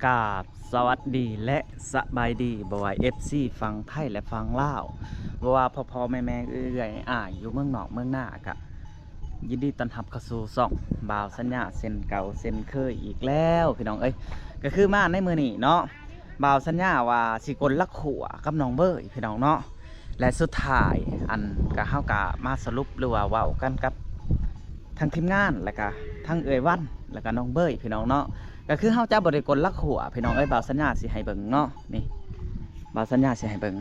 ກາບສະຫວັດດີ ແລະ ສະບາຍດີ ບໍ່ວ່າ ເອັຟຊີ ຝັ່ງໄທ ແລະ ຝັ່ງລາວ, ບໍ່ວ່າພໍ່ໆ ແມ່ໆ ເອື້ອຍໆ ອ້າຍໆ ຢູ່ເມືອງນອກເມືອງນາ ກະຍິນດີຕ້ອນຮັບເຂົ້າສູ່ຊ່ອງບ່າວສັນຍາເຊັ່ນເກົ່າເຊັ່ນເຄີຍອີກແລ້ວ ພີ່ນ້ອງເອີຍ. ກະຄືມາໃນມື້ນີ້ເນາະ ບ່າວສັນຍາວ່າຊິກົນລັກຂົວກັບນ້ອງເບີຍ ພີ່ນ້ອງເນາະ. ແລະ ສຸດທ້າຍ ອັນ ກະ ເຮົາກະມາສະຫຼຸບ ຫຼືວ່າເວົ້າກັນກັບທາງທີມງານ ແລະກະທາງເອື້ອຍວັນ ແລະກະນ້ອງເບີຍ ພີ່ນ້ອງເນາະ. ກະຄືເຮົາຈະບໍ່ໄດ້ກົນລັກຂົວ ພີ່ນ້ອງເອີຍ, ບ່າວສັນຍາຊິໃຫ້ເບິ່ງເນາະ. ນີ້ ບ່າວສັນຍາຊິໃຫ້ເບິ່ງ.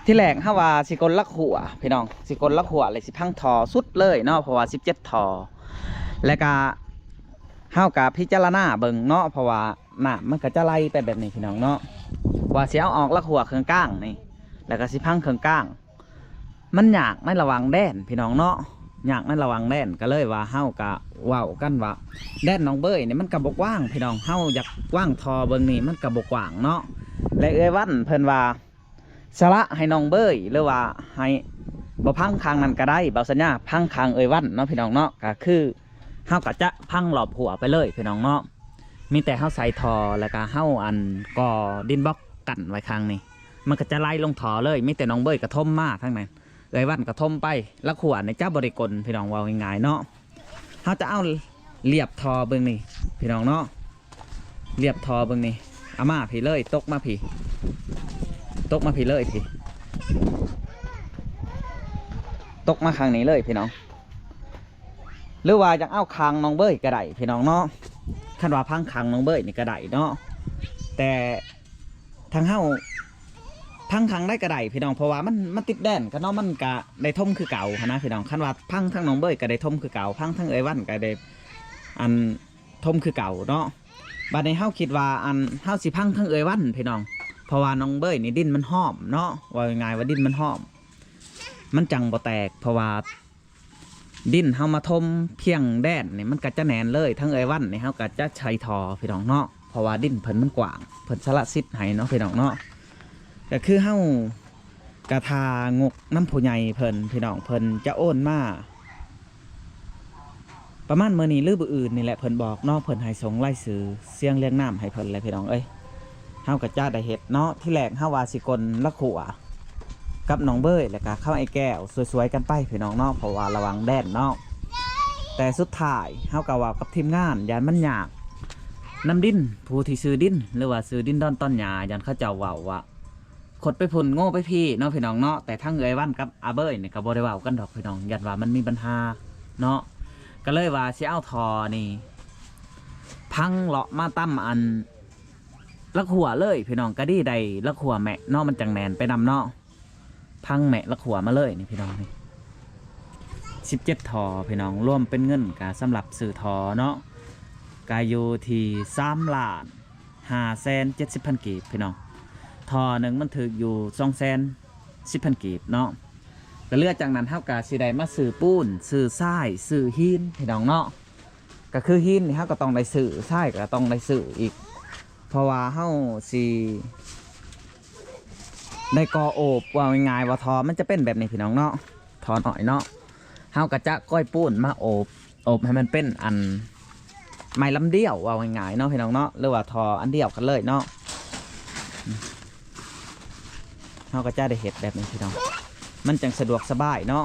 ທີແລກເຮົາວ່າຊິກົນລັກຂົວ ພີ່ນ້ອງ, ຊິກົນລັກຂົວ ແລະ ຊິພັງທໍ່ສຸດເລີຍເນາະ, ເພາະວ່າສິບເຈັດທໍ່ ແລະກະ ເຮົາກະພິຈາລະນາເບິ່ງເນາະ, ເພາະວ່າ ນ້ຳມັນກະຈະໄຫຼໄປແບບນີ້ ພີ່ນ້ອງເນາະ, ວ່າຊິເອົາອອກລັກຂົວເຄິ່ງກາງນີ້ ແລ້ວກະຊິພັງເຄິ່ງກາງ. ມັນຍາກໃນລະຫວ່າງແດນ ພີ່ນ້ອງເນາະ, ຍາກໃນລະຫວ່າງແດນ. ກະເລີຍວ່າເຮົາກະເວົ້າກັນວ່າ ແດນໜອງເບີຍນີ້ມັນກະບໍ່ກວ້າງ ພີ່ນ້ອງ, ເຮົາຢາກກວ້າງທໍ່ເບິ່ງນີ້ມັນກະບໍ່ກວ້າງເນາະ. ແລະ ເອື້ອຍວັນເພິ່ນວ່າ ສະຫຼະໃຫ້ນ້ອງເບີຍ ຫຼືວ່າໃຫ້ ບໍ່ພັງຂ້າງນັ້ນກະໄດ້, ບ່າວສັນຍາພັງຂ້າງເອື້ອຍວັນເນາະ ພີ່ນ້ອງເນາະ. ກະຄືເຮົາກະຈະພັງຮອບຮົ້ວໄປເລີຍ ພີ່ນ້ອງເນາະ, ມີແຕ່ເຮົາໃສ່ທໍ່ ແລ້ວກະເຮົາ ອັນ ກໍ່ດິນບລັອກກັ້ນໄວ້ຂ້າງນີ້ ມັນກະຈະໄຫຼລົງທໍ່ເລີຍ. ມີແຕ່ນ້ອງເບີຍກະຖົມມາທາງນັ້ນ, ເອື້ອຍວັນກະຖົມໄປ. ລັກຂົວນີ້ຈະບໍ່ໄດ້ກົນ ພີ່ນ້ອງ, ເວົ້າງ່າຍໆເນາະ. ເຮົາຈະເອົາລຽບທໍ່ເບິ່ງນີ້ ພີ່ນ້ອງເນາະ, ລຽບທໍ່ເບິ່ງນີ້ ເອົາມາພີ້ເລີຍ, ຕົກມາພີ້ ຕົກມາພີ້ເລີຍພີ້, ຕົກມາຂ້າງນີ້ເລີຍ ພີ່ນ້ອງ. ຫຼືວ່າຢາກເອົາຂ້າງນ້ອງເບີຍກະໄດ້ ພີ່ນ້ອງເນາະ, ຄັນວ່າພັງຂ້າງນ້ອງເບີຍນີ້ກະໄດ້ເນາະ. ແຕ່ທາງເຮົາພັງຂ້າງໃດກະໄດ້ ພີ່ນ້ອງ, ເພາະວ່າມັນ ມັນຕິດແດນກັນເນາະ, ມັນກະໄດ້ຖົມຄືເກົ່າຫັ້ນນະ ພີ່ນ້ອງ. ຄັນວ່າພັງທາງນ້ອງເບີຍກະໄດ້ຖົມຄືເກົ່າ, ພັງທາງເອື້ອຍວັນກະໄດ້ ອັນ ຖົມຄືເກົ່າເນາະ. ບາດນີ້ເຮົາຄິດວ່າ ອັນ ເຮົາຊິພັງທາງເອື້ອຍວັນ ພີ່ນ້ອງ, ເພາະວ່ານ້ອງເບີຍນີ້ດິນມັນຫ້ອມເນາະ, ເວົ້າງ່າຍໆວ່າດິນມັນຫ້ອມ ມັນຈັ່ງບໍ່ແຕກ. ເພາະວ່າດິນເຮົາມາຖົມພຽງແດນນີ້ ມັນກະຈະແໜ້ນເລີຍ. ທາງເອື້ອຍວັນນີ້ເຮົາກະຈະໃສ່ທໍ່ ພີ່ນ້ອງເນາະ, ເພາະວ່າດິນເພິ່ນມັນກວ້າງ, ເພິ່ນສະຫຼະສິດໃຫ້ເນາະ ພີ່ນ້ອງເນາະ. ກະຄືເຮົາ ກະຖ້າງົບນຳຜູ້ໃຫຍ່ເພິ່ນ ພີ່ນ້ອງ, ເພິ່ນຈະໂອນມາປະມານມື້ນີ້ ຫຼື ມື້ອື່ນນີ້ແຫຼະ, ເພິ່ນບອກເນາະ, ເພິ່ນໃຫ້ສົ່ງລາຍຊື່ສຽງລຽງນາມໃຫ້ເພິ່ນແຫຼະ ພີ່ນ້ອງເອີຍ. ເຮົາກະຈະໄດ້ເຮັດເນາະ. ທີແລກເຮົາວ່າຊິກົນລະຂົວກັບນ້ອງເບີຍ ແລ້ວກະເຂົາອ້າຍແກ້ວ ຊ່ວຍໆກັນໄປ ພີ່ນ້ອງເນາະ, ເພາະວ່າລະຫວ່າງແດນເນາະ. ແຕ່ສຸດທ້າຍເຮົາກະເວົ້າກັບທີມງານ ຢ້ານມັນຍາກນຳດິນ ຜູ້ທີ່ຊື້ດິນ ຫຼືວ່າຊື້ດິນດອນຕອນຫຍ້າ, ຢ້ານເຂົາເຈົ້າເວົ້າວ່າ ຂົດໄປພຸ້ນໂງ່ໄປພີ້ເນາະ ພີ່ນ້ອງເນາະ. ແຕ່ທັງເອື້ອຍວັນກັບອາເບີຍນີ້ກະບໍ່ໄດ້ເວົ້າກັນດອກ ພີ່ນ້ອງ, ຢ້ານວ່າມັນມີບັນຫາເນາະ. ກະເລີຍວ່າຊິເອົາທໍ່ນີ້ພັງເລາະມາຕາມ ອັນ ລະຂົວເລີຍ ພີ່ນ້ອງ, ກະດີໄດ້ລະຂົວແມະເນາະ, ມັນຈັ່ງແໜ້ນໄປນຳເນາະ. ພັງແມະລະຂົວມາເລີຍນີ້ ພີ່ນ້ອງ, ນີ້ ສິບເຈັດທໍ່ ພີ່ນ້ອງ, ລວມເປັນເງິນກະສຳລັບຊື້ທໍ່ເນາະ ກະຢູ່ທີ່ສາມລ້ານ ຫ້າແສນເຈັດສິບພັນກີບ ພີ່ນ້ອງ. ທໍ່ໜຶ່ງມັນຖືກຢູ່ສອງແສນສິບພັນກີບເນາະ. ແລະເຫຼືອຈາກນັ້ນເຮົາກະຊິໄດ້ມາຊື້ປູນ ຊື້ຊາຍ ຊື້ຫີນ ພີ່ນ້ອງເນາະ. ກະຄືຫີນນີ້ເຮົາກະຕ້ອງໄດ້ຊື້, ຊາຍກະຕ້ອງໄດ້ຊື້ອີກ ເພາະວ່າເຮົາຊິໄດ້ກໍ່ໂອບ. ເວົ້າງ່າຍໆວ່າທໍ່ມັນຈະເປັນແບບນີ້ ພີ່ນ້ອງເນາະ, ທໍ່ນ້ອຍເນາະ. ເຮົາກະຈະກ້ອຍປູນມາໂອບ ອົບໃຫ້ມັນເປັນອັນໄມ້ລຳດຽວ ເວົ້າງ່າຍໆເນາະ ພີ່ນ້ອງເນາະ, ຫຼືວ່າທໍ່ອັນດຽວກັນເລີຍເນາະ. ເຮົາກໍຈະໄດ້ເຮັດແບບນີ້ພີ່ນ້ອງ, ມັນຈັ່ງສະດວກສະບາຍເນາະ.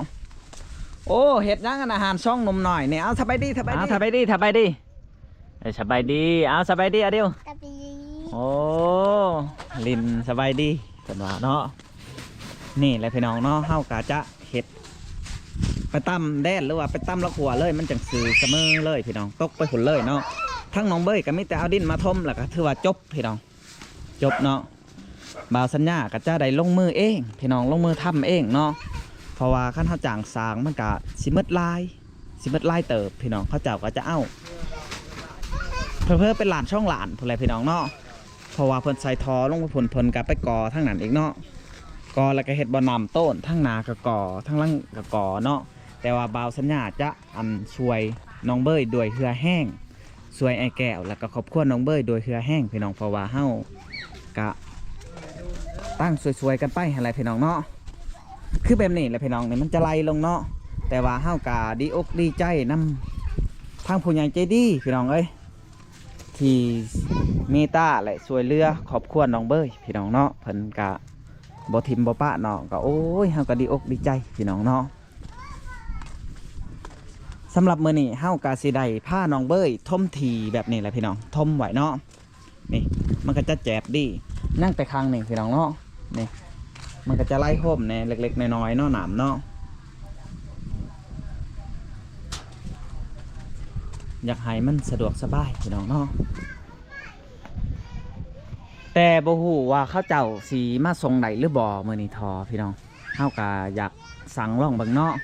ໂອ້ ເຮັດຫຍັງອັນ ອາຫານຊ່ອງໜຸ່ມນ້ອຍນີ້? ເອົາ ສະບາຍດີ ສະບາຍດີ ເອົາ ສະບາຍດີ ສະບາຍດີ ເອີ ສະບາຍດີ ເອົາ ສະບາຍດີອາດິວ ສະບາຍດີ. ໂອ້ ຫຼິ້ນສະບາຍດີ ເພິ່ນວ່າເນາະ. ນີ້ແຫຼະພີ່ນ້ອງເນາະ, ເຮົາກໍຈະເຮັດໄປຕາມແດນ ຫຼືວ່າໄປຕາມລະຂົວເລີຍ, ມັນຈັ່ງຊື່ສະເໝີເລີຍພີ່ນ້ອງ, ຕົກໄປພຸ້ນເລີຍເນາະ. ທາງນ້ອງເບີຍກໍມີແຕ່ເອົາດິນມາຖົມ ແລ້ວກໍຖືວ່າຈົບພີ່ນ້ອງ, ຈົບເນາະ. ບ່າວສັນຍາກໍຈະໄດ້ລົງມືເອງພີ່ນ້ອງ, ລົງມືທຳເອງເນາະ, ເພາະວ່າຄັນເຮົາຈ້າງຊ່າງ ມັນກໍຊິໝົດຫຼາຍ ຊິໝົດຫຼາຍເຕີບພີ່ນ້ອງ. ເຂົາເຈົ້າກໍຈະເອົາເຜີໆເປັນລ້ານສອງລ້ານພຸ້ນແຫຼະພີ່ນ້ອງເນາະ, ເພາະວ່າເພິ່ນໃສ່ທໍ່ລົງໄປພຸ້ນ, ເພິ່ນກໍໄປກໍ່ທາງນັ້ນອີກເນາະ, ກໍ່ແລ້ວກໍເຮັດບໍ່ນ້ຳໂຕນ, ທາງໜ້າກໍກໍ່ ທາງຫຼັງກໍກໍ່ເນາະ. ແຕ່ວ່າບ່າວສັນຍາຈະ ອັນ ຊ່ວຍນ້ອງເບີຍດ້ວຍເຫື່ອແຮງ, ຊ່ວຍອ້າຍແກ້ວ ແລ້ວກໍຄອບຄົວນ້ອງເບີຍດ້ວຍເຫື່ອແຮງພີ່ນ້ອງ, ເພາະວ່າເຮົາກະຕ່າງຊ່ວຍໆກັນໄປຫັ້ນແຫຼະພີ່ນ້ອງເນາະ. ຄືແບບນີ້ແຫຼະພີ່ນ້ອງ, ນີ້ມັນຈະໄຫຼລົງເນາະ, ແຕ່ວ່າເຮົາກະດີອົກດີໃຈນຳທາງຜູ້ໃຫຍ່ໃຈດີພີ່ນ້ອງເອີຍ. ທີ່ເມດຕາ ແລະ ຊ່ວຍເຫຼືອຄອບຄົວນ້ອງເບີຍ ພີ່ນ້ອງເນາະ. ເພິ່ນກະບໍ່ຖິ້ມບໍ່ປະນ້ອງ ກະ ໂອ້ຍ ເຮົາກະດີອົກດີໃຈ ພີ່ນ້ອງເນາະ. ສຳລັບມື້ນີ້ເຮົາກະຊິໄດ້ພານ້ອງເບີຍຖົມທີ່ແບບນີ້ແຫຼະ ພີ່ນ້ອງ ຖົມໄວ້ເນາະ. ນີ້ ມັນກະຈະແຈບດີ ຍັງແຕ່ຂ້າງນີ້ ພີ່ນ້ອງເນາະ. ນີ້ ມັນກະຈະໄຫຼໂຮມແດ່ເລັກໆນ້ອຍໆເນາະ ນ້ຳເນາະ. ຢາກໃຫ້ມັນສະດວກສະບາຍ ພີ່ນ້ອງເນາະ. ແຕ່ບໍ່ຮູ້ວ່າເຂົາເຈົ້າຊິມາສົ່ງໄດ້ຫຼືບໍ່ມື້ນີ້ທໍ ພີ່ນ້ອງ. ເຮົາກະຢາກສັ່ງລອງເບິ່ງເນາະ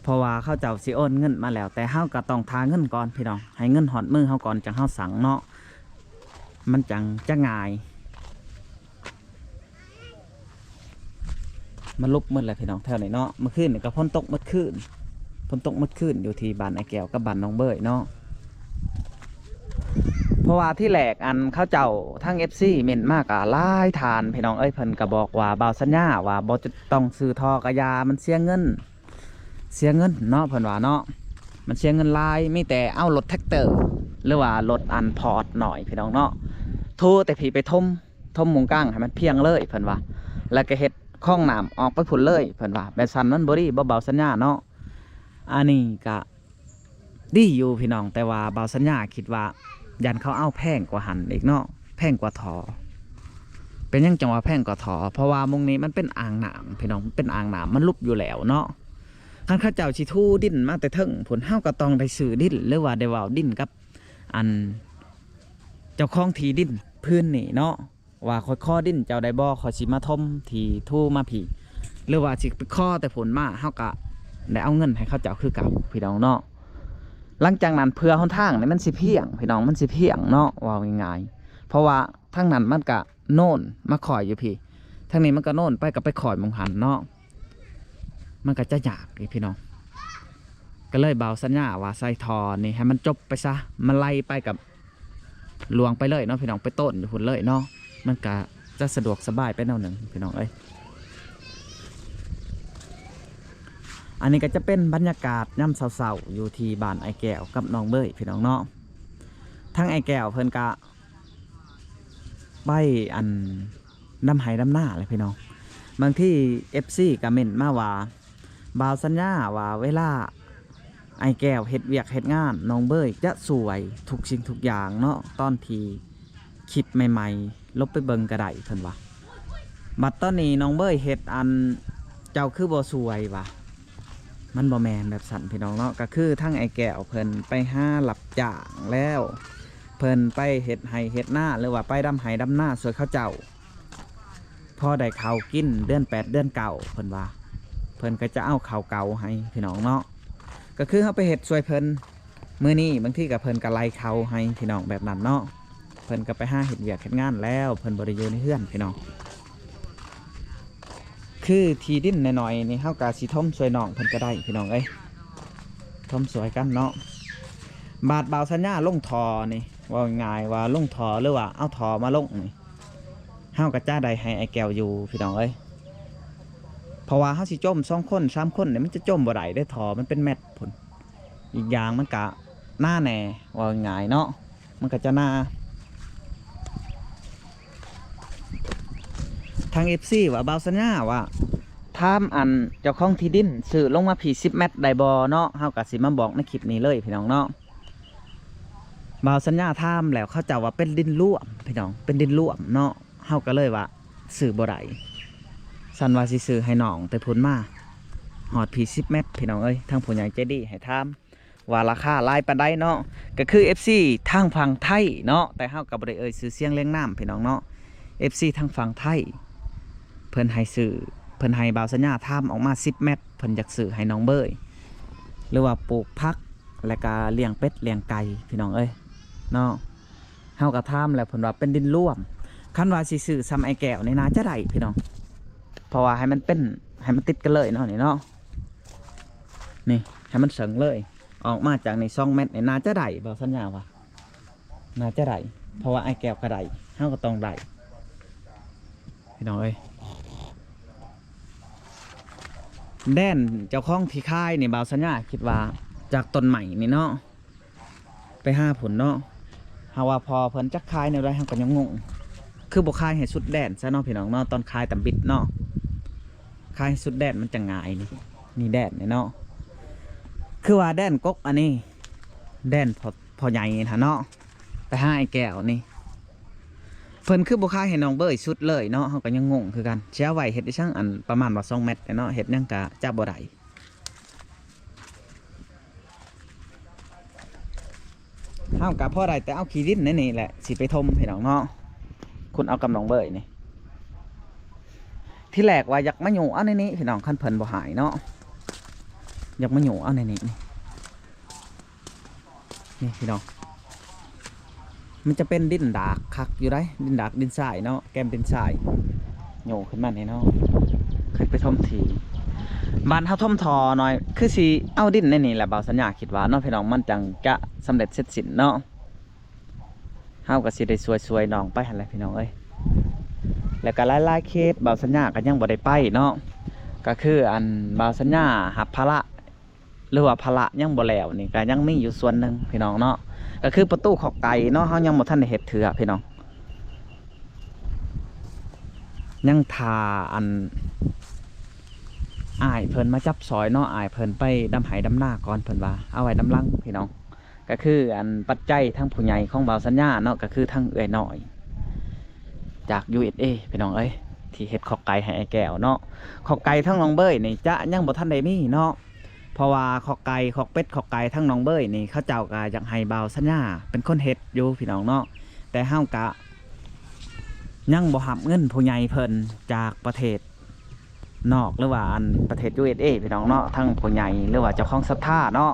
ເພາະວ່າເຂົາເຈົ້າຊິໂອນເງິນມາແລ້ວ ແຕ່ເຮົາກະຕ້ອງຖ້າເງິນກ່ອນ ພີ່ນ້ອງ ໃຫ້ເງິນຮອດມືເຮົາກ່ອນ ຈັ່ງເຮົາສັ່ງເນາະ ມັນຈັ່ງຈະງ່າຍ. ມັນຫຼຸບໝົດແລ້ວ ພີ່ນ້ອງ ແຖວນີ້ເນາະ. ມື້ຄືນນີ້ກະຝົນຕົກໝົດຄືນ ຝົນຕົກໝົດຄືນຢູ່ທີ່ບ້ານອ້າຍແກ້ວກັບບ້ານນ້ອງເບີຍເນາະ. ເພາະວ່າທີແລກ ອັນ ເຂົາເຈົ້າ ທາງເອັຟຊີເມັ້ນມາກະຫຼາຍທ່ານ ພີ່ນ້ອງເອີຍ. ເພິ່ນກະບອກວ່າ ບ່າວສັນຍາວ່າບໍ່ຈະຕ້ອງຊື້ທໍ່ກະຢ່າ ມັນເສຍເງິນ ເສຍເງິນເນາະ ເພິ່ນວ່າເນາະ ມັນເສຍເງິນຫຼາຍ. ມີແຕ່ເອົາລົດແທັກເຕີ ຫຼືວ່າລົດອັນພອດໜ້ອຍ ພີ່ນ້ອງເນາະ ໂທແຕ່ພີ້ໄປຖົມ ຖົມໝົງກາງໃຫ້ມັນພຽງເລີຍ ເພິ່ນວ່າ ແລ້ວກະເຮັດຄອງນ້ຳອອກໄປພຸ້ນເລີຍ ເພິ່ນວ່າ. ແບບຊັ້ນມັນບໍ່ດີບໍ່ ບ່າວສັນຍາເນາະ. ອັນນີ້ກະດີຢູ່ ພີ່ນ້ອງ ແຕ່ວ່າບ່າວສັນຍາຄິດວ່າ ຢ້ານເຂົາເອົາແພງກວ່າຫັ້ນອີກເນາະ ແພງກວ່າທໍ່. ເປັນຫຍັງຈັ່ງວ່າແພງກວ່າທໍ່? ເພາະວ່າໝ່ອງນີ້ມັນເປັນອ່າງນ້ຳ ພີ່ນ້ອງ ມັນເປັນອ່າງນ້ຳ ມັນຫຼຸບຢູ່ແລ້ວເນາະ. ຄັນເຂົາເຈົ້າຊິຖູດິນມາແຕ່ເທິງພຸ້ນ ເຮົາກະຕ້ອງໄດ້ຊື້ດິນ ຫຼືວ່າໄດ້ເວົ້າດິນກັບ ອັນ ເຈົ້າຂອງທີ່ດິນພື້ນນີ້ເນາະ ວ່າຂ້ອຍຂໍດິນເຈົ້າໄດ້ບໍ່ ຂ້ອຍຊິມາຖົມທີ່ຖູມາພີ້ ຫຼືວ່າຊິໄປຂໍແຕ່ພຸ້ນມາ ເຮົາກະໄດ້ເອົາເງິນໃຫ້ເຂົາເຈົ້າຄືເກົ່າ ພີ່ນ້ອງເນາະ. ຫຼັງຈາກນັ້ນເພື່ອຫົນທາງນີ້ມັນຊິພຽງ ພີ່ນ້ອງ ມັນຊິພຽງເນາະ ເວົ້າງ່າຍໆ ເພາະວ່າທາງນັ້ນມັນກະໂນນມາຄ່ອຍຢູ່ພີ້ ທາງນີ້ມັນກະໂນນໄປ ກະໄປຄ່ອຍໝ່ອງຫັ້ນເນາະ ມັນກະຈະຍາກອີກ ພີ່ນ້ອງ. ກະເລີຍບ່າວສັນຍາວ່າໃສ່ທໍ່ນີ້ໃຫ້ມັນຈົບໄປຊະ ມັນໄຫຼໄປກະຫຼວງໄປເລີຍເນາະ ພີ່ນ້ອງ ໄປໂຕນຢູ່ພຸ້ນເລີຍເນາະ ມັນກະຈະສະດວກສະບາຍໄປແນວໜຶ່ງ ພີ່ນ້ອງເອີຍ. ອັນນີ້ກະຈະເປັນບັນຍາກາດຍາມເຊົ້າໆ ຢູ່ທີ່ບ້ານອ້າຍແກ້ວກັບນ້ອງເບີຍ ພີ່ນ້ອງເນາະ. ທາງອ້າຍແກ້ວເພິ່ນກະ ໄປ ອັນ ດຳໄຮ່ດຳນາແຫຼະ ພີ່ນ້ອງ. ບາງທີເອັຟຊີກະເມັ້ນມາວ່າ ບ່າວສັນຍາວ່າເວລາອ້າຍແກ້ວເຮັດວຽກເຮັດງານ ນ້ອງເບີຍຈະຊ່ວຍທຸກສິ່ງທຸກຢ່າງເນາະ ຕອນທີ່ຄລິບໃໝ່ໆ ລົງໄປເບິ່ງກະໄດ້ ເພິ່ນວ່າ. ບັດຕອນນີ້ນ້ອງເບີຍເຮັດ ອັນ ເຈົ້າຄືບໍ່ຊ່ວຍຫວາ? ມັນບໍ່ແມ່ນແບບຊັ້ນ ພີ່ນ້ອງເນາະ. ກະຄືທາງອ້າຍແກ້ວເພິ່ນໄປຫາຮັບຈ້າງແລ້ວ ເພິ່ນໄປເຮັດໄຮ່ເຮັດນາ ຫຼືວ່າໄປດຳໄຮ່ດຳນາຊ່ວຍເຂົາເຈົ້າ ພໍໄດ້ເຂົ້າກິນເດືອນແປດເດືອນເກົ້າ ເພິ່ນວ່າ ເພິ່ນກະຈະເອົາເຂົ້າເກົ່າໃຫ້ ພີ່ນ້ອງເນາະ. ກະຄືເຮົາໄປເຮັດຊ່ວຍເພິ່ນ ມື້ນີ້ບາງທີກະເພິ່ນກະໄລ່ເຂົ້າໃຫ້ ພີ່ນ້ອງ ແບບນັ້ນເນາະ. ເພິ່ນກະໄປຫາເຮັດວຽກເຮັດງານແລ້ວ ເພິ່ນບໍ່ໄດ້ຢູ່ໃນເຮືອນ ພີ່ນ້ອງ. ຄືທີ່ດິນນ້ອຍໆນີ້ ເຮົາກະຊິຖົມຊ່ວຍນ້ອງເພິ່ນກະໄດ້ ພີ່ນ້ອງເອີຍ ຖົມຊ່ວຍກັນເນາະ. ບາດບ່າວສັນຍາລົງທໍ່ນີ້ ເວົ້າງ່າຍໆວ່າລົງທໍ່ ຫຼືວ່າເອົາທໍ່ມາລົງນີ້ ເຮົາກະຈະໄດ້ໃຫ້ອ້າຍແກ້ວຢູ່ ພີ່ນ້ອງເອີຍ. ເພາະວ່າເຮົາຊິຈົມສອງຄົນສາມຄົນນີ້ ມັນຈະຈົມບໍ່ໄດ້ເດ້ ທໍ່ມັນເປັນແມັດພຸ້ນ. ອີກຢ່າງມັນກະໜາແດ່ ເວົ້າງ່າຍໆເນາະ ມັນກະຈະໜາ. ທາງເອັຟຊີວ່າ ບ່າວສັນຍາວ່າ ຖາມ ອັນ ເຈົ້າຂອງທີ່ດິນ ຊື້ລົງມາພີ້ສິບແມັດໄດ້ບໍ່ເນາະ? ເຮົາກະຊິມາບອກໃນຄລິບນີ້ເລີຍ ພີ່ນ້ອງເນາະ. ບ່າວສັນຍາຖາມແລ້ວ ເຂົາເຈົ້າວ່າເປັນດິນລວມ ພີ່ນ້ອງ ເປັນດິນລວມເນາະ. ເຮົາກະເລີຍວ່າຊື້ບໍ່ໄດ້ ສັນວ່າຊິຊື້ໃຫ້ນ້ອງແຕ່ພຸ້ນມາ ຮອດພີ້ສິບແມັດ ພີ່ນ້ອງເອີຍ. ທາງຜູ້ໃຫຍ່ໃຈດີໃຫ້ຖາມວ່າລາຄາຫຼາຍປານໃດເນາະ. ກະຄືເອັຟຊີທາງຝັ່ງໄທເນາະ ແຕ່ເຮົາກະບໍ່ໄດ້ເອີ່ຍຊື່ສຽງລຽງນາມ ພີ່ນ້ອງເນາະ. ເອັຟຊີທາງຝັ່ງໄທ ເພິ່ນໃຫ້ຊື້ ເພິ່ນໃຫ້ບ່າວສັນຍາຖາມອອກມາສິບແມັດ ເພິ່ນຢາກຊື້ໃຫ້ນ້ອງເບີຍ ຫຼືວ່າປູກຜັກ ແລະກະລ້ຽງເປັດລ້ຽງໄກ່ ພີ່ນ້ອງເອີຍເນາະ. ເຮົາກະຖາມແລ້ວ ເພິ່ນວ່າເປັນດິນລວມ. ຄັນວ່າຊິຊື້ຊ່ຳອ້າຍແກ້ວນີ້ໜ້າຈະໄດ້ ພີ່ນ້ອງ ເພາະວ່າໃຫ້ມັນເປັນ ໃຫ້ມັນຕິດກັນເລີຍເນາະ ນີ້ເນາະ. ນີ້ ໃຫ້ມັນເຊິ່ງເລີຍ ອອກມາຈາກນີ້ສອງແມັດນີ້ໜ້າຈະໄດ້ ບ່າວສັນຍາວ່າໜ້າຈະໄດ້ ເພາະວ່າອ້າຍແກ້ວກະໄດ້ ເຮົາກະຕ້ອງໄດ້ ພີ່ນ້ອງເອີຍ. ແດນເຈົ້າຂອງທີ່ຂາຍນີ້ ບ່າວສັນຍາຄິດວ່າຈາກຕົ້ນໄມ້ນີ້ເນາະ ໄປຫາພຸ້ນເນາະ ເຮົາວ່າພໍ່ເພິ່ນຈັກຂາຍແນວໃດ ເຮົາກໍຍັງງົງ ຄືບໍ່ຂາຍໃຫ້ສຸດແດນຊະເນາະພີ່ນ້ອງເນາະ ຕອນຂາຍຕຳບິດເນາະ ຂາຍໃຫ້ສຸດແດນມັນຈັ່ງງ່າຍນີ້ ນີ້ແດນນີ້ເນາະ ຄືວ່າແດນກົກອັນນີ້ ແດນພໍ່ ພໍ່ໃຫຍ່ຫັ້ນເນາະ ໄປຫາອ້າຍແກ້ວນີ້ ເພິ່ນຄືບໍ່ຂາຍໃຫ້ນ້ອງເບີຍສຸດເລີຍເນາະ ເຮົາກໍຍັງງົງຄືກັນ ຊິເອົາໄວ້ເຮັດອີ່ຫຍັງ ອັນປະມານວ່າສອງແມັດເນາະ ເຮັດຫຍັງກະຈະບໍ່ໄດ້. ເຮົາກະພໍໄດ້ແຕ່ເອົາຂີ້ດິນໃນນີ້ແຫຼະ ຊິໄປຖົມພີ່ນ້ອງເນາະ ຂຸດເອົາກັບນ້ອງເບີຍນີ້ ທີແລກວ່າຢາກມາຍູ້ເອົາໃນນີ້ພີ່ນ້ອງ ຄັນເພິ່ນບໍ່ໃຫ້ເນາະ ຢາກມາຍູ້ເອົາໃນນີ້ ນີ້ພີ່ນ້ອງ ມັນຈະເປັນດິນດາກຄັກຢູ່ໃດ໋ ດິນດາກດິນຊາຍເນາະ ແກມດິນຊາຍ ໂຍກຂຶ້ນມານີ້ເນາະ ຂຶ້ນໄປຖົມທີ່ ບາດເຮົາຖົມທໍ່ໜ້ອຍ ຄືຊິເອົາດິນໃນນີ້ແຫຼະ ບ່າວສັນຍາຄິດວ່າເນາະພີ່ນ້ອງ ມັນຈັ່ງຈະສຳເລັດເສັດສິ້ນເນາະ ເຮົາກໍຊິໄດ້ຊ່ວຍໆນ້ອງໄປຫັ້ນແຫຼະພີ່ນ້ອງເອີຍ ແລ້ວກໍຫຼາຍໆເຂດ ບ່າວສັນຍາກໍຍັງບໍ່ໄດ້ໄປເນາະ ກໍຄືອັນ ບ່າວສັນຍາຮັບພາລະ ຫຼືວ່າພາລະຍັງບໍ່ແລ້ວນີ້ ກໍຍັງມີຢູ່ສ່ວນໜຶ່ງພີ່ນ້ອງເນາະ ກໍຄືປະຕູຂອກໄກ່ເນາະ ເຮົາຍັງບໍ່ທັນໄດ້ເຮັດເທື່ອພີ່ນ້ອງ ຍັງຖ້າອັນ ອ້າຍເພິ່ນມາຈັບຊ່ອຍເນາະ ອ້າຍເພິ່ນໄປດຳໄຮ່ດຳນາກ່ອນ ເພິ່ນວ່າເອົາໄວ້ນຳຫຼັງພີ່ນ້ອງ ກໍຄືອັນປັດໄຈທາງຜູ້ໃຫຍ່ຂອງບ່າວສັນຍາເນາະ ກໍຄືທາງເອື້ອຍນ້ອຍຈາກ ຢູເອສເອ ພີ່ນ້ອງເອີຍ ທີ່ເຮັດຂອກໄກ່ໃຫ້ອ້າຍແກ້ວເນາະ ຂອກໄກ່ທາງນ້ອງເບີຍນີ້ຈະຍັງບໍ່ທັນໄດ້ມີເນາະ ເພາະວ່າຂອກໄກ່ ຂອກເປັດ ຂອກໄກ່ທາງໜອງເບີຍນີ້ ເຂົາເຈົ້າກໍຢາກໃຫ້ບ່າວສັນຍາເປັນຄົນເຮັດຢູ່ພີ່ນ້ອງເນາະ ແຕ່ເຮົາກະຍັງບໍ່ຮັບເງິນຜູ້ໃຫຍ່ເພິ່ນຈາກປະເທດນອກ ຫຼືວ່າອັນປະເທດ ຢູເອສເອ ພີ່ນ້ອງເນາະ ທັງຜູ້ໃຫຍ່ ຫຼືວ່າເຈົ້າຂອງສັດທາເນາະ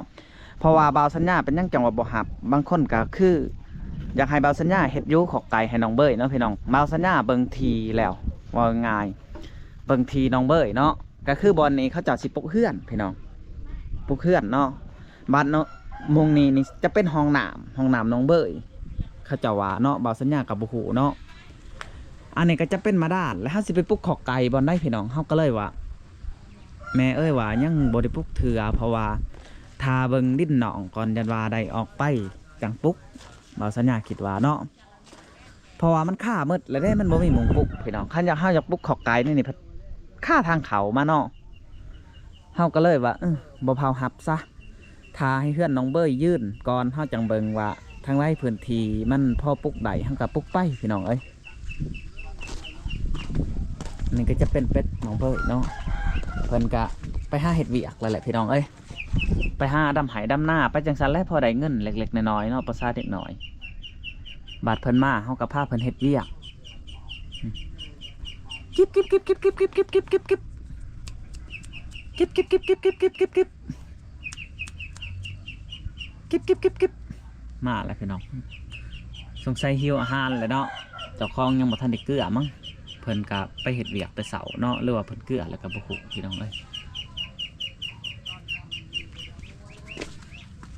ເພາະວ່າບ່າວສັນຍາເປັນຫຍັງຈັ່ງວ່າບໍ່ຮັບ ບາງຄົນກໍຄືຢາກໃຫ້ບ່າວສັນຍາເຮັດຢູ່ຂອກໄກ່ໃຫ້ໜອງເບີຍເນາະພີ່ນ້ອງ ບ່າວສັນຍາເບິ່ງທີ່ແລ້ວ ເວົ້າງ່າຍໆ ເບິ່ງທີ່ໜອງເບີຍເນາະ ກໍຄືບ່ອນນີ້ເຂົາເຈົ້າຊິປຸກເຮືອນພີ່ນ້ອງ ປຸກເຮືອນເນາະ ບາດເນາະ ໝ່ອງນີ້ນີ້ຈະເປັນຫ້ອງນ້ຳ ຫ້ອງນ້ຳໜອງເບີຍ ເຂົາເຈົ້າວ່າເນາະ ບ່າວສັນຍາກໍບໍ່ຮູ້ເນາະ ອັນນີ້ກໍຈະເປັນບາດານ ແລ້ວເຮົາຊິໄປປຸກຂອກໄກ່ບ່ອນໃດພີ່ນ້ອງ ເຮົາກໍເລີຍວ່າ ແມ່ເອີຍວ່າຍັງບໍ່ໄດ້ປຸກເທື່ອ ເພາະວ່າຖ້າເບິ່ງດິນໜອງກ່ອນ ຢ້ານວ່າໄດ້ອອກໄປຈັ່ງປຸກ ບ່າວສັນຍາຄິດວ່າເນາະ ເພາະວ່າມັນຄາໝົດແລ້ວເດ້ ມັນບໍ່ມີໝ່ອງປຸກພີ່ນ້ອງ ຄັນຢາກ ເຮົາຢາກປຸກຂອກໄກ່ນີ້ນີ້ ຄາທາງເຂົ້າມາເນາະ ເຮົາກໍເລີຍວ່າ ເອີ ບໍ່ເຜົາຮັບຊະ ຖ້າໃຫ້ເຮືອນໜອງເບີຍຢືນກ່ອນ ເຮົາຈັ່ງເບິ່ງວ່າທາງໃດພື້ນທີ່ມັນພໍປຸກໄດ້ ເຮົາກໍປຸກໄປພີ່ນ້ອງເອີຍ ນີ້ກໍຈະເປັນເປັດໜອງເບີຍເນາະ ເພິ່ນກໍໄປຫາເຮັດວຽກແລ້ວແຫຼະພີ່ນ້ອງເອີຍ ໄປຫາດຳໄຮ່ດຳນາ ໄປຈັ່ງຊັ້ນແຫຼະ ພໍໄດ້ເງິນເລັກໆນ້ອຍໆເນາະ ປະສາເດັກນ້ອຍ ບາດເພິ່ນມາ ເຮົາກໍພາເພິ່ນເຮັດວຽກ ກິບ ກິບ ກິບ ກິບ ກິບ ກິບ ກິບ ກິບ ກິບ ກິບ ກິບ ກິບ ມາແລ້ວພີ່ນ້ອງ ສົງໄສຫິວອາຫານແຫຼະເນາະ ເຈົ້າຂອງຍັງບໍ່ທັນໄດ້ເກື້ອມັງ ເພິ່ນກໍໄປເຮັດວຽກແຕ່ເຊົ້າເນາະ ຫຼືວ່າເພິ່ນເກື້ອແລ້ວກໍບໍ່ຮູ້ພີ່ນ້ອງເອີຍ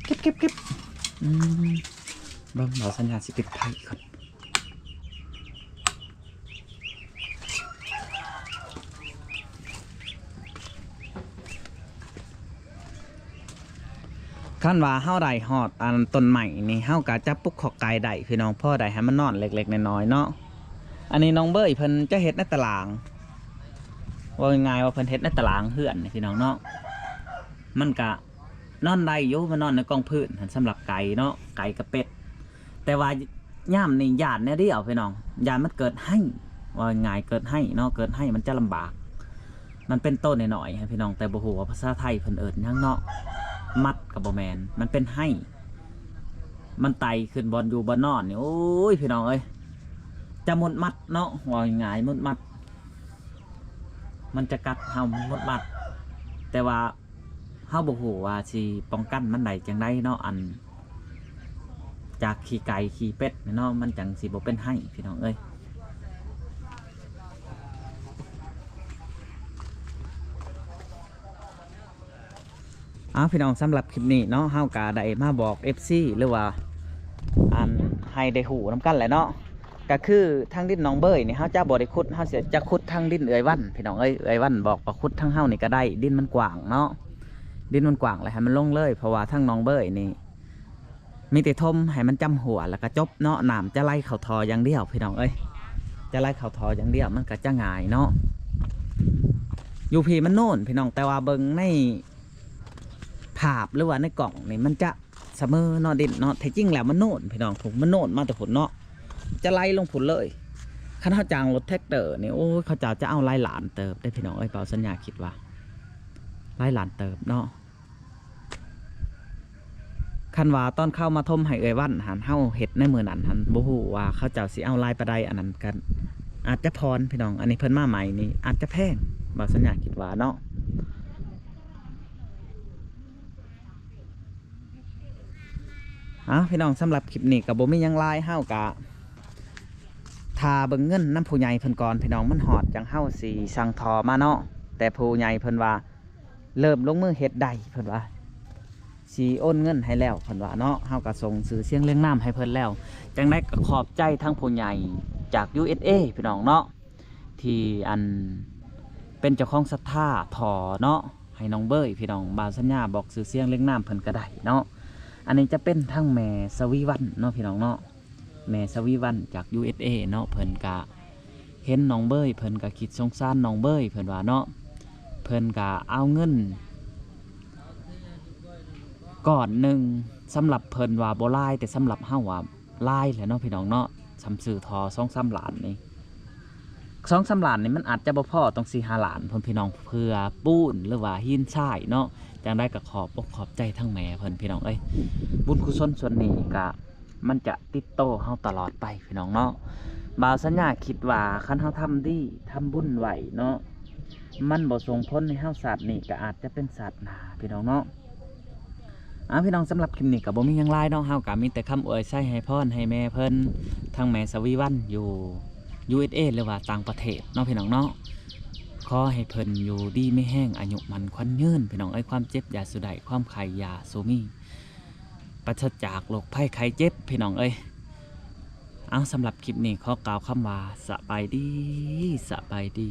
ເກັບ ເກັບ ເກັບ ອືມ ເບິ່ງ ບ່າວສັນຍາຊິປິດໄຟກ່ອນ ຄັນວ່າເຮົາໄດ້ຮອດອັນຕົ້ນໄມ້ນີ້ ເຮົາກໍຈະປຸກຂອກໄກ່ໄດ້ພີ່ນ້ອງ ພໍໄດ້ໃຫ້ມັນນອນເລັກໆນ້ອຍໆເນາະ ອັນນີ້ນ້ອງເບີຍເພິ່ນຈະເຮັດໃນຕາລາງ ເວົ້າງ່າຍໆວ່າເພິ່ນເຮັດໃນຕາລາງເຮືອນນີ້ພີ່ນ້ອງເນາະ ມັນກະນອນໄດ້ຢູ່ ມັນນອນໃນກອງພື້ນຫັ້ນ ສຳລັບໄກ່ເນາະ ໄກ່ກັບເປັດ ແຕ່ວ່າຍາມນີ້ຢ້ານແນວດຽວພີ່ນ້ອງ ຢ້ານມັນເກີດໄຮ ເວົ້າງ່າຍໆ ເກີດໄຮເນາະ ເກີດໄຮມັນຈະລຳບາກ ມັນເປັນໂຕນ້ອຍໆ ໃຫ້ພີ່ນ້ອງ ແຕ່ບໍ່ຮູ້ວ່າພາສາໄທເພິ່ນເອີ້ນຫຍັງເນາະ ມັດກໍບໍ່ແມ່ນ ມັນເປັນໄຮ ມັນໄຕ່ຂຶ້ນບ່ອນຢູ່ບ່ອນນອນນີ້ ໂອ້ຍ ພີ່ນ້ອງເອີຍ ຈະມຸດມັດເນາະ ເວົ້າງ່າຍໆ ມຸດມັດ ມັນຈະກັດເຮົາ ມັນມຸດມັດ ແຕ່ວ່າເຮົາບໍ່ຮູ້ວ່າຊິປ້ອງກັນມັນໄດ້ຈັ່ງໃດເນາະ ອັນ ຈາກຂີ້ໄກ່ຂີ້ເປັດນີ້ເນາະ ມັນຈັ່ງຊິບໍ່ເປັນໄຮ ພີ່ນ້ອງເອີຍ. ເອົາ ພີ່ນ້ອງ ສຳລັບຄລິບນີ້ເນາະ ເຮົາກະໄດ້ມາບອກເອັຟຊີ ຫຼືວ່າ ອັນ ໃຫ້ໄດ້ຮູ້ນຳກັນແຫຼະເນາະ ກະຄືທາງດິນໜອງເບີຍນີ້ ເຮົາຈະບໍ່ໄດ້ຂຸດ ເຮົາຊິ ຈະຂຸດທາງດິນເອື້ອຍວັນ ພີ່ນ້ອງເອີຍ ເອື້ອຍວັນບອກວ່າຂຸດທາງເຮົານີ້ກະໄດ້ ດິນມັນກວ້າງເນາະ ດິນມັນກວ້າງ ແລ້ວໃຫ້ມັນລົງເລີຍ ເພາະວ່າທາງໜອງເບີຍນີ້ ມີແຕ່ຖົມໃຫ້ມັນຈຳຮົ້ວແລ້ວກໍຈົບເນາະ, ນ້ຳຈະໄຫຼເຂົ້າທໍ່ຢ່າງດຽວພີ່ນ້ອງເອີຍ, ຈະໄຫຼເຂົ້າທໍ່ຢ່າງດຽວ ມັນກໍຈະງ່າຍເນາະ. ຢູ່ພີ້ມັນໂນນພີ່ນ້ອງ, ແຕ່ວ່າເບິ່ງໃນພາບ ຫຼືວ່າໃນກ້ອງນີ້ ມັນຈະສະເໝີເນາະ ດິນເນາະ, ແທ້ຈິງແລ້ວມັນໂນນພີ່ນ້ອງ, ພຸ້ນ ມັນໂນນມາແຕ່ພຸ້ນເນາະ, ຈະໄຫຼລົງພຸ້ນເລີຍ. ຄັນເຮົາຈ້າງລົດແທຣັກເຕີນີ້ ໂອ້ຍ ເຂົາເຈົ້າຈະເອົາຫຼາຍລ້ານເຕີບເດ້ພີ່ນ້ອງເອີຍ, ບ່າວສັນຍາຄິດວ່າຫຼາຍລ້ານເຕີບເນາະ. ຄັນວ່າຕອນເຂົາມາຖົມໃຫ້ເອື້ອຍວັນຫັ້ນ ເຮົາເຮັດໃນມື້ນັ້ນຫັ້ນ ບໍ່ຮູ້ວ່າເຂົາເຈົ້າຊິເອົາຫຼາຍປານໃດ, ອັນນັ້ນກໍອາດຈະຜ່ອນພີ່ນ້ອງ, ອັນນີ້ເພິ່ນມາໃໝ່ນີ້ອາດຈະແພງ ບ່າວສັນຍາຄິດວ່າເນາະ. ເອົາ ພີ່ນ້ອງ, ສຳລັບຄລິບນີ້ກໍບໍ່ມີຫຍັງຫຼາຍ, ເຮົາກໍຖ້າເບິ່ງເງິນນຳຜູ້ໃຫຍ່ເພິ່ນກ່ອນພີ່ນ້ອງ, ມັນຮອດຈັ່ງເຮົາຊິສັ່ງທໍ່ມາເນາະ. ແຕ່ຜູ້ໃຫຍ່ເພິ່ນວ່າ ເລີ່ມລົງມືເຮັດໄດ້ ເພິ່ນວ່າຊິໂອນເງິນໃຫ້ແລ້ວ ເພິ່ນວ່າເນາະ. ເຮົາກໍສົ່ງຊື່ສຽງລຽງນາມໃຫ້ເພິ່ນແລ້ວ. ຈັ່ງໃດກໍຂອບໃຈທາງຜູ້ໃຫຍ່ຈາກ ຢູເອສເອ ພີ່ນ້ອງເນາະ, ທີ່ອັນເປັນເຈົ້າຂອງສັດທາທໍ່ເນາະ ໃຫ້ນ້ອງເບີຍ ພີ່ນ້ອງ. ບ່າວສັນຍາບອກຊື່ສຽງລຽງນາມເພິ່ນກໍໄດ້ເນາະ. ອັນນີ້ຈະເປັນທາງແມ່ສະຫວີວັນເນາະ ພີ່ນ້ອງເນາະ. ແມ່ສະຫວີວັນຈາກ ຢູເອສເອ ເນາະ, ເພິ່ນກະເຫັນນ້ອງເບີຍ ເພິ່ນກະຄິດສົງສານນ້ອງເບີຍ ເພິ່ນວ່າເນາະ. ເພິ່ນກະເອົາເງິນກ້ອນໜຶ່ງ ສຳລັບເພິ່ນວ່າບໍ່ຫຼາຍ, ແຕ່ສຳລັບເຮົາວ່າຫຼາຍແຫຼະເນາະ ພີ່ນ້ອງເນາະ. ສ່ຳຊື້ທໍ່ສອງສາມລ້ານນີ້ ສອງສາມລ້ານນີ້ ມັນອາດຈະບໍ່ພໍຕ້ອງສີ່ຫ້າລ້ານພຸ້ນ ພີ່ນ້ອງ, ເພື່ອປູນ ຫຼືວ່າຫີນຊາຍເນາະ. ຈັ່ງໃດກໍຂອບອົກຂອບໃຈທາງແມ່ເພິ່ນ ພີ່ນ້ອງເອີຍ, ບຸນກຸສົນສ່ວນນີ້ກະ ມັນຈະຕິດໂຕເຮົາຕະຫຼອດໄປ ພີ່ນ້ອງເນາະ. ບ່າວສັນຍາຄິດວ່າ ຄັນເຮົາທຳດີ ທຳບຸນໄວ້ເນາະ, ມັນບໍ່ສົ່ງຜົນໃຫ້ເຮົາຊາດນີ້ ກໍອາດຈະເປັນຊາດໜ້າ ພີ່ນ້ອງເນາະ. ເອົາ ພີ່ນ້ອງ, ສຳລັບຄລິບນີ້ກໍບໍ່ມີຫຍັງຫຼາຍເນາະ, ເຮົາກໍມີແຕ່ຄຳອວຍໄຊໃຫ້ພອນໃຫ້ແມ່ເພິ່ນ ທັງແມ່ສະຫວີວັນຢູ່ ຢູເອສເອ ຫຼືວ່າຕ່າງປະເທດເນາະ ພີ່ນ້ອງເນາະ. ຂໍໃຫ້ເພິ່ນຢູ່ດີມີແຮງ ອາຍຸໝັ້ນຂວັນຍືນ ພີ່ນ້ອງເອີຍ, ຄວາມເຈັບຢ່າສູ່ໄດ້ ຄວາມໄຂ້ຢ່າສູ່ມີ ປາສະຈາກໂລກໄພໄຂ້ເຈັບ ພີ່ນ້ອງເອີຍ. ເອົາ ສຳລັບຄລິບນີ້ຂໍກ່າວຄຳວ່າ ສະບາຍດີ ສະບາຍດີ.